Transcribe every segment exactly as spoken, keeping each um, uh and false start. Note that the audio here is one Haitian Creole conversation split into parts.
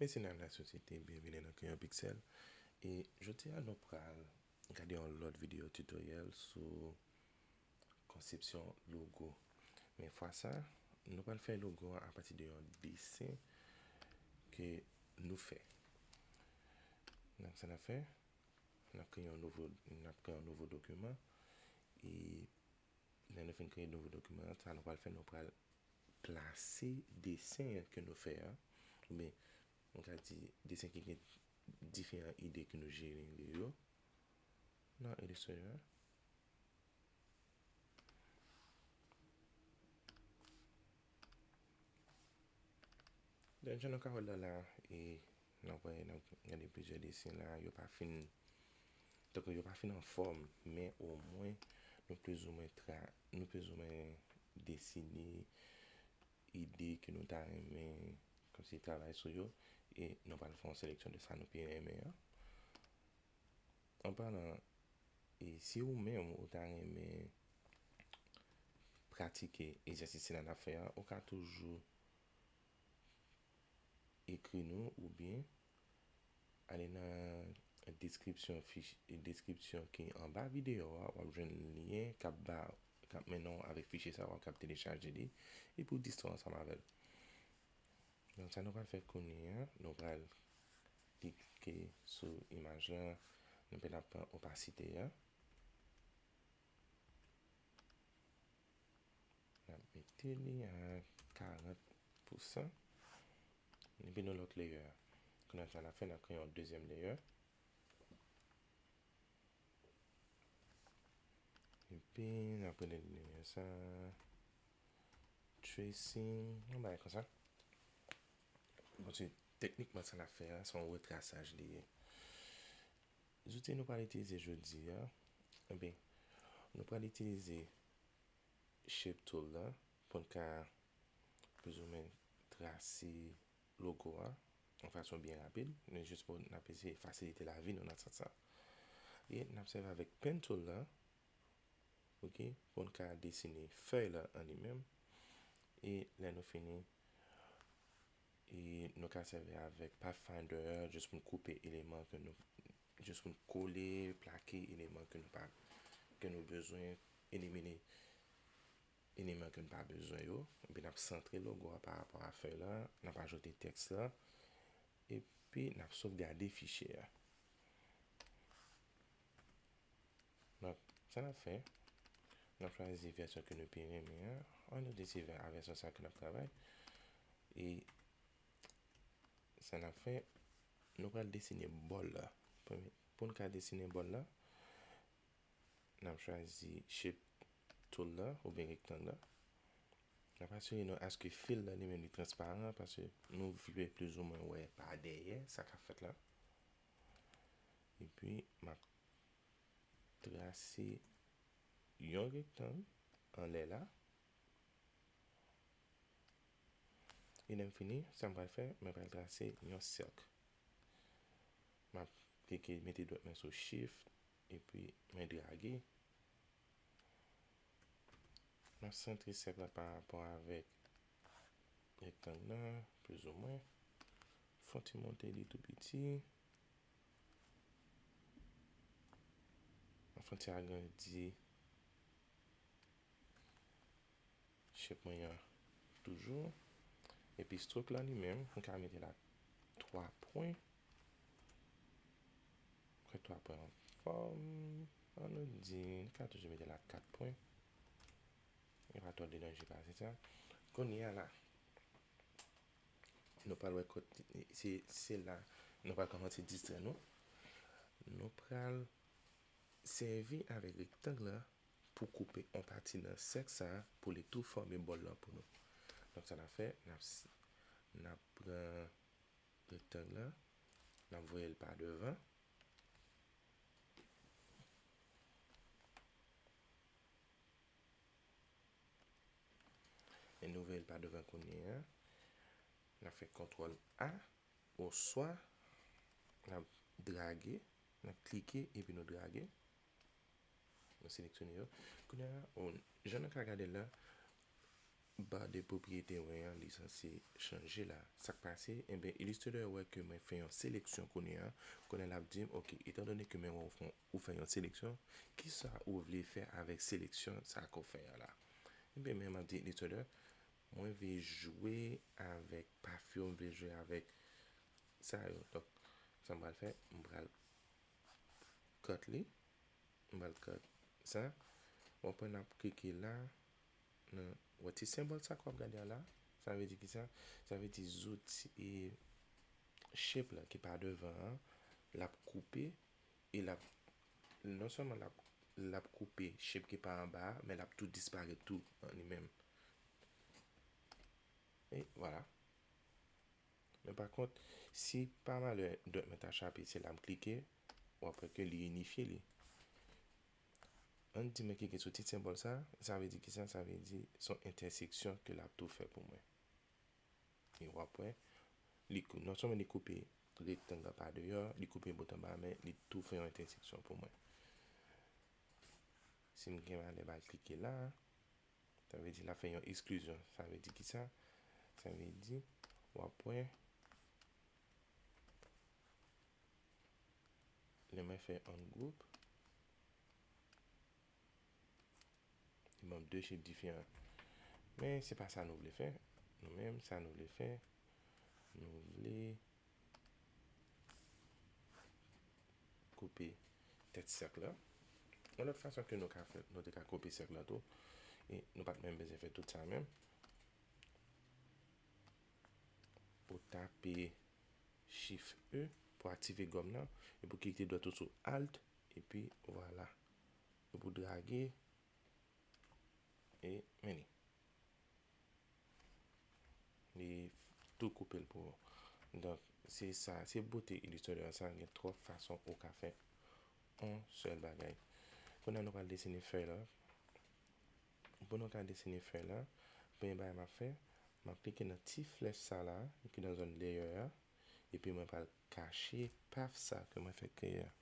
Mesye nan la sosyete, byenvini nan Kreyon Pixel. E jodi a nou pral gade yon lòt videyo tutorial sou konsepsyon logo. Men fwa sa, nou pral fè logo a apati de yon desen ke nou fè. Donk sa n ap fè, n ap kreye yon nouvo, n ap kreye yon nouvo dokiman. E lè nou fin kreye nouvo dokiman an, sa nou pral fè, nou pral plase desen ke nou fè a, oubyen nou ka di desen ki gen diferan ide ke nou jenere yo nan Illustrator. Donk jan nou ka wè l la, la, e n ap wè, n ap gade plizyè desen la, yo pa fin, tankou yo pa fin anfòm, men omwen nou plizoumwen tra, nou plizoumwen desine ide ke nou ta renmen kòmsi travay sou yo, e nou pral fè yon seleksyon de sa nou pi renmen an. An palan, e si ou menm ou ta renmen pratike egzèsis sila n ap fè a, ou ka toujou ekri nou oubyen ale nan deskripsyon fich, deskripsyon ki anba videyo a, w ap jwenn lyen k ap ba, k ap mennen w avèk fichye sa a, w ap ka telechaje li, epi w distre ansanm avè l. Donk, sa nou pral fè kounye a, nou pral klike sou imaj la, nou pral pran opasite a. N ap mete li a karant pousan. Epi nou lòt layer a. Kounye a sa n ap fè, n ap kreye yon dezyèm layer. Epi n ap rele layer sa tracing, yon bagay konsa. Paske teknikman sa n ap fè a, se yon retrasaj li ye. Zouti nou pral itilize jodi a, ebyen, nou pral itilize Shape Tool la pou n ka plizoumwen trase logo a yon fason byen rapid, men jis pou n ap eseye fasilite lavi nou nan sans sa. E n ap sèvi avèk Pen Tool la, ok, pou n ka desine fèy la an li menm. E lè nou fini, e nou ka sèvi avèk Pathfinder a jis pou n koupe eleman ke nou, jis pou n kole, plake eleman ke nou pa, ke nou bezwen, elimine eleman ke n pa bezwen yo. Epi n ap santre logo a pa rapò a fèy la, n ap ajoute tèks la, epi n ap sovgade fichye a. Donk, sa n ap fè, n ap chwazi vèsyon ke nou pi renmen an. Ann nou di se vè-, a vèsyon sa ke n ap travay. E sa n ap fè, nou pral desine bòl la. Premye, pou n ka desine bòl la, n ap chwazi Shape Tool la oubyen rektang la. N ap asire nou aske fil la li menm li transparan, paske nou vle plizoumwen wè pa dèyè sa k ap fèt la. Epi, m ap trase yon rektang anlè la. E lè m fini, sa m pral fè, mwen pral trase yon sèk. M ap klike, mete dwèt mwen sou Shift, epi mwen drage. M ap santre sèk la pa rapò avèk rektang nan, plizoumwen. Fè yon ti monte li tou piti. M ap fè yon ti agrandi Shape mwen an toujou. Epi stroke la li menm, m ka mete l ak twa pwen. Kwè twa pwen anfòm. Ann nou di, n ka toujou mete l ak kat pwen. Li pa twò deranje pase sa. Kounye a la, nou pral wè kote, se, se la, nou pral kòmanse distrè nou. Nou pral sèvi avèk rektang la pou koupe yon pati nan sèk sa a pou li tou fòme bòl lan pou nou. Donk, sa n ap fè, n ap s-, n ap pran rektang la, n ap voye l pa devan. E nou voye l pa devan kounye a. N ap fè kontwòl A. Oswa, n ap drage, n ap klike epi nou drage. Nou seleksyone yo. Kounye a, jan nou ka gade l la, ba de pwopriyete mwen an, li sanse chanje la. Sa k pase? Enben, Illustrator wè ke mwen fè yon seleksyon kounye a. Kounye a, l ap di m, "Ok, etandone ke mwen wè ou fè, ou fè yon seleksyon, kisa ou vle fè avèk seleksyon sa ke w fè a la?" Enben, men m ap di Illustrator, "Mwen vle jwe avèk pafim, mwen vle jwe avèk sa yo." Donk, sa m pral fè, m pral cut li. M pral cut sa. W ap wè n ap klike la, nan, wè ti senbòl sa k w ap gade a la? Sa vle di kisa? Sa vle di zouti, e, shape la ki pa devan an, l ap koupe, e l ap, non sèlman l ap, l ap koupe shape ki pa anba a, men l ap tou disparèt tou an li menm. E vwala. Men pa kont, si pa malè dwèt mwen ta chape, se la m klike, w ap wè ke li inifye li. Ann di mwen klike sou ti senbòl sa, sa vle di kisa? Sa vle di se yon entèseksyon ke l ap tou fè pou mwen. E w ap wè, li kou-, non sèlman li koupe rektang la pa deyò, li koupe bout anba a, men li tou fè yon entèseksyon pou mwen. Si m gen malè m al klike la, sa vle di l ap fè yon eksklizyon. Sa vle di kisa? Sa vle di, w ap wè, lè mwen fè ungroup, li ban m de shape diferan. Men se pa sa nou vle fè. Nou menm, sa nou vle fè, nou vle koupe tèt sèk la. Yon lòt fason ke nou ka fè, nou te ka koupe sèk la tou. E nou pa t menm bezwen fè tout sa menm. Ou tape Shift E pou aktive gòm nan, epi w kite dwèt ou sou Alt, epi vwala. Epi w drage, e men li. Li tou koupe l pou ou. Donk, se sa, se bote Illustrator sa, gen twòp fason ou ka fè yon sèl bagay. Kounye a nou pral desine fèy la. Pou nou ka desine fèy la, premye bagay m ap fè, m ap klike nan ti flèch sa la, ki nan zòn layer a, epi mwen pral kache path sa ke mwen fèk kreye a.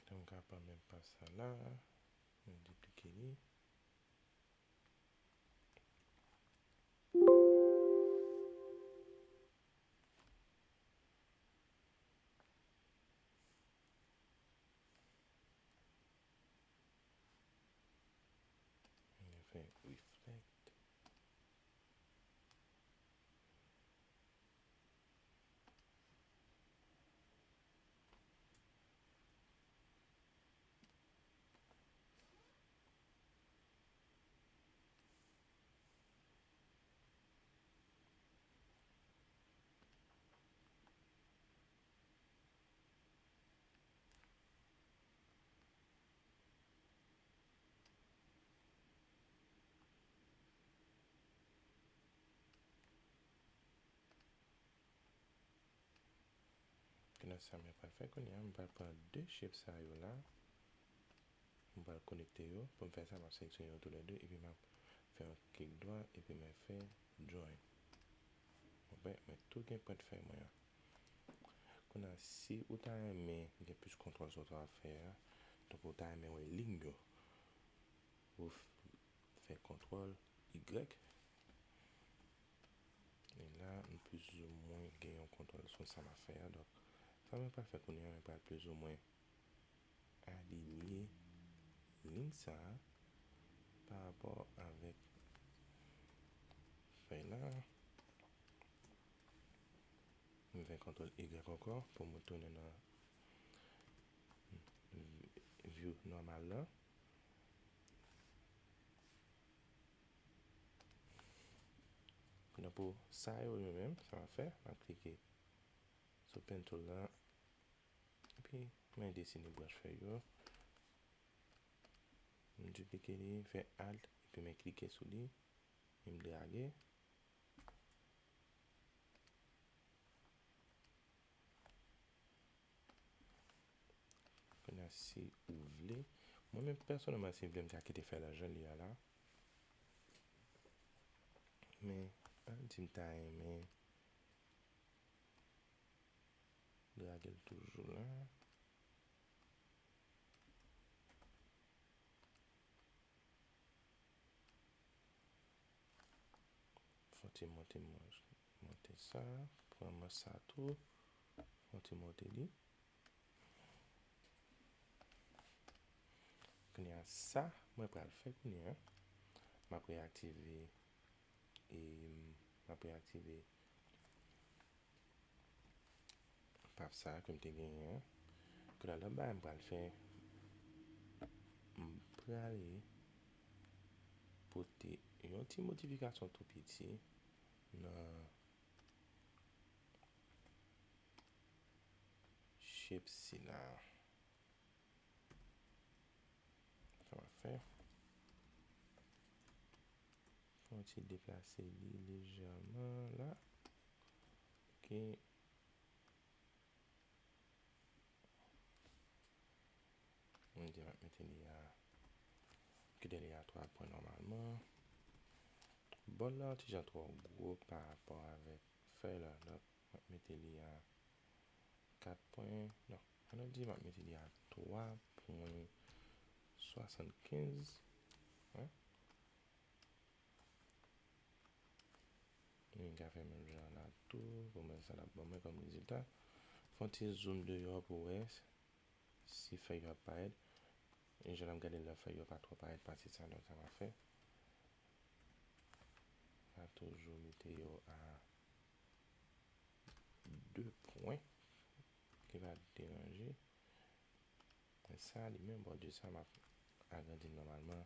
Kite m ka pran menm path sa la, mwen diplike li. Mwen fè reflect. Sa mwen pral fè kounye a, mwen pral pran de shape sa yo la. Mwen pral konekte yo. Pou m fè sa, m ap seleksyone yo toulède, epi m ap fè yon klik dwat, epi mwen fè join. Bon, ben, mwen tou gen pwent fèy mwen an. Kounye a, si ou ta renmen gen plis kontwòl sou sa w ap fè a, donk ou ta renmen wè liy yo, ou f-, fè kontwòl Y. E la, m plizoumwen gen yon kontwòl sou sa m ap fè a. Donk, sa mwen pral fè kounye a, mwen pral plizoumwen alinye liy sa a pa rapò avèk fèy la. M fè kontwòl Y ankò pou m retounen nan view nòmal la. Kounye a pou sa yo, yo menm, sa m ap fè, m ap klike sou pen tool la, epi mwen desine branch fèy yo. M diplike li, fè Alt, epi mwen klike sou li, e m drage. Kounye a, si ou vle, mwen menm pèsonèlman, si m vle, m ka kite fèy la jan li ye a la. Men, ann di m ta renmen drage l toujou la. Fè yon ti monte, monte sa. Pran manch sa tou. Fè yon ti monte li. Kounye a, sa mwen pral fè kounye a, m ap reaktive, e, m ap reaktive path sa ke m te genyen an. Kounye a, lòt bagay m pral fè, m prale pote yon ti modifikasyon tou piti nan shape sila. Sa va fè. Fè yon ti deplase li lejèman la. Ok. M di m ap mete li a, kite li a twa pwen nòmalman. Bòl la yon ti jan twò gwo pa rapò avèk fèy la, donk m ap mete li a kat pwen, non, ann nou di m ap mete li a twa pwen swasannkenz, wi. M ka fè menm jan la tou, pou mwen sa l ap ban mwen kòm rezilta. Fè yon ti zoom deyò pou wè si fèy yo ap parèt. E jan n ap gade la, fèy yo pa twò parèt pase sa, donk sa m ap fè, m a toujou mete yo a de pwen, ki va deranje. Men sa, li menm, bò de sa, m ap agrandi l nòmalman.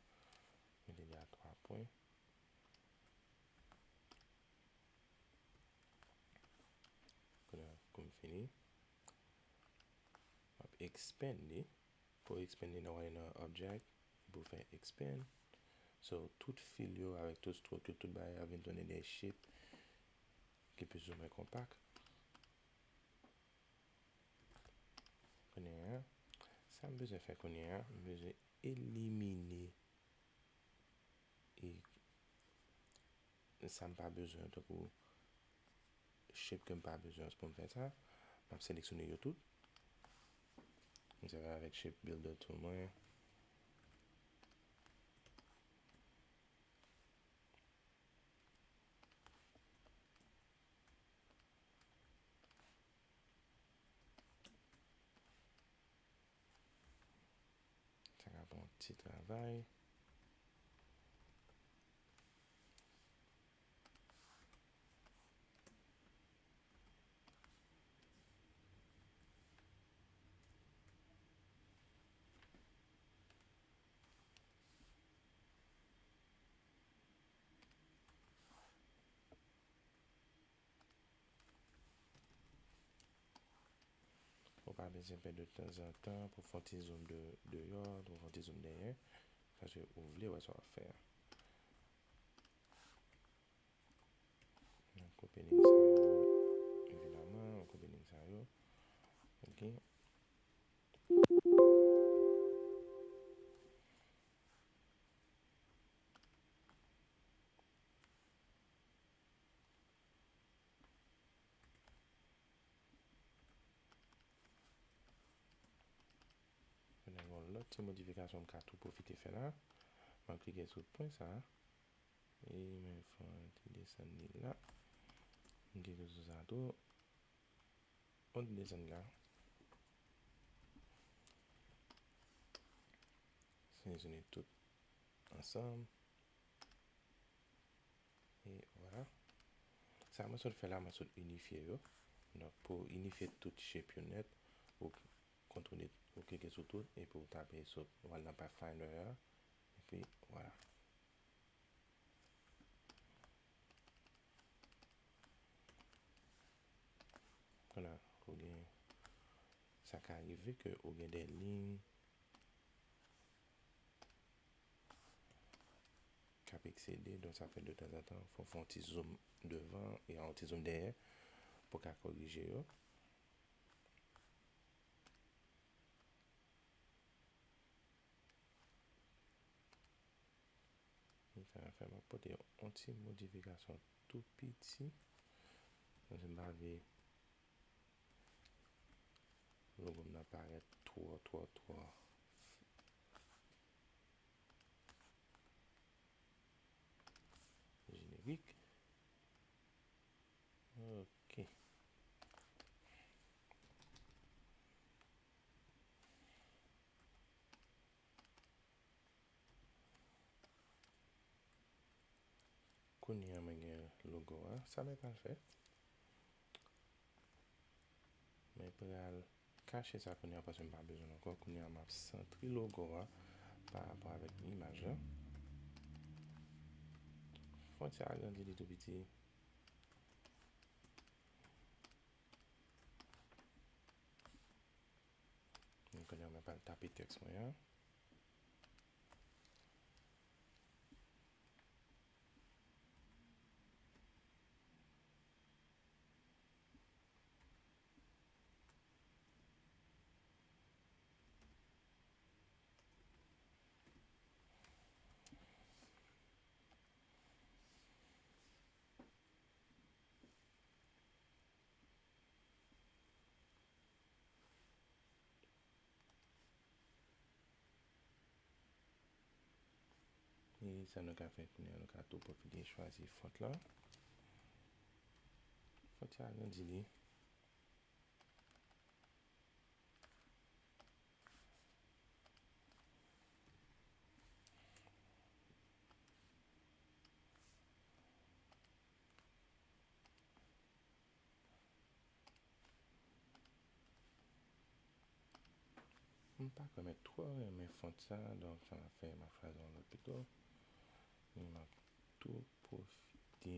Mete li a twa pwen. Kounye a, kou m fini, m ap expand li. Pou expand li, n a wale nan object, pou fè expand. So, tout fill yo avèk tout stroke yo, tout bagay yo vin tounen de shape ki plizoumwen konpak. Kounye a, sa m bezwen fè kounye a, m bezwen elimine e sa m pa bezwen, tankou shape ke m pa bezwen pou m fè sa. M ap seleksyone yo tout. M sèvi avèk shape builder tool mwen. Sa ka pran yon ti travay. Ou pa bezwen pèdi tanzantan pou fè yon ti zoom de, deyò, pou fè yon ti zoom dèyè. Paske ou vle wè sa w ap fè a. Mwen koupye liy sa yo, evidaman, mwen koupye liy sa yo. Kounye a gen yon lòt ti modifikasyon m ka tou pwofite fè la. M ap klike sou pwen sa a. E m fè yon ti desann li la. M klike sou sa tou. On ti desann la. Seleksyonnen tout ansanm. E vwala. Sa mwen sot fè la, mwen sot inifye yo. Donk, pou inifye tout shape yo nèt, ou kontwole, ou klike sou tout, epi ou tape sot, ou al nan Pathfinder a, epi vwala. Kounye a, ou gen, sa ka rive ke ou gen de liy k ap eksede, donk sa fè detanzantan, fò w fè yon ti zoom devan e yon ti zoom dèyè pou w ka korije yo. E sa fè m ap pote yon ti modifikasyon tou piti. Paske m pa vle logo m nan parèt twò, twò, twò jenerik. Ok. Kounye a mwen gen logo a. Sa mwen pral fè, mwen pral kache sa kounye a paske m pa bezwen l ankò. Kounye a m ap santre logo a pa rapò avèk imaj la. Fon ti agrandi li tou piti. Kounye a mwen pral tape tèks mwen an. E sa nou ka fè kounye a, nou ka tou pwofite chwazi font la. Font la agrandi li. M pa kwè m twò renmen font sa, donk sa m ap fè, m ap chwazi yon lòt pito. E m ap tou pwofite.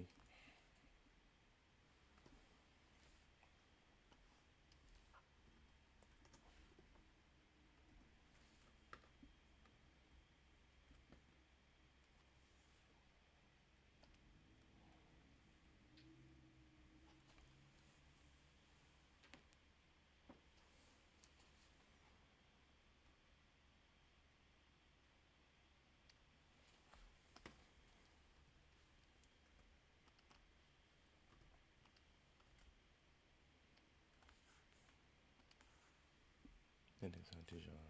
Tande sa ti jan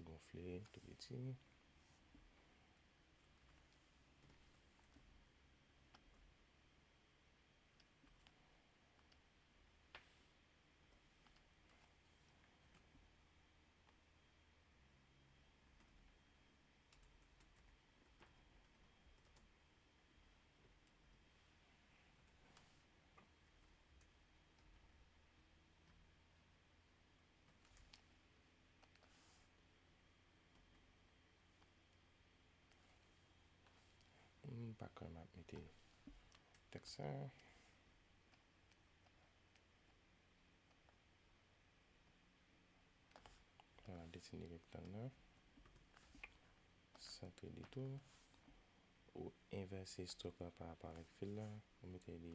gonfle tou piti. M pa kwè m ap mete tèks sa. Vwala, desine rektang nan. Santre li tou. Ou envèse stroke la pa rapò avèk fil la. Ou mete li,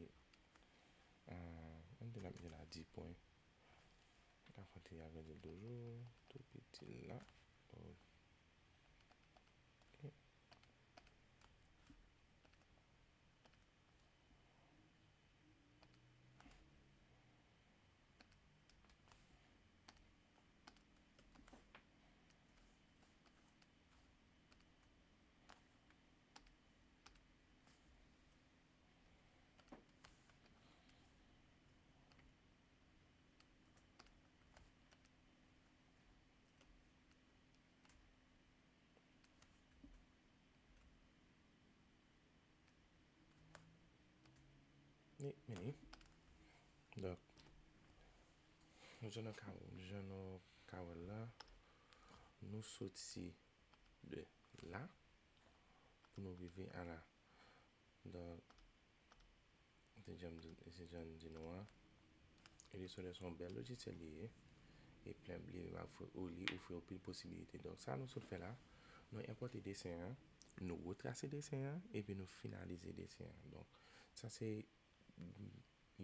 euh, ann di n ap mete la dis pwen. Ka fè ti agrandi l toujou, tou piti la. Ok. Ni, mini. Donk, nou jan nou ka, nou jan nou ka wè la, nou soti de la pou nou rive a la. Donk, se jan m di, se jan m di nou an, Illustrator se yon bèl lojisyèl li ye. E plen li ofri, ou li ofri anpil posibilite. Donk, sa nou sot fè la, nou enpòte desen an, nou retrase desen an, epi nou finalize desen an. Donk, sa se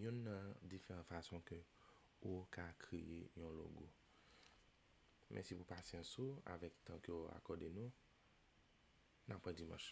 youn nan diferan fason ke ou ka kreye yon logo. Mèsi pou pasyans ou avèk tan ke w akòde nou. N ap wè dimanch.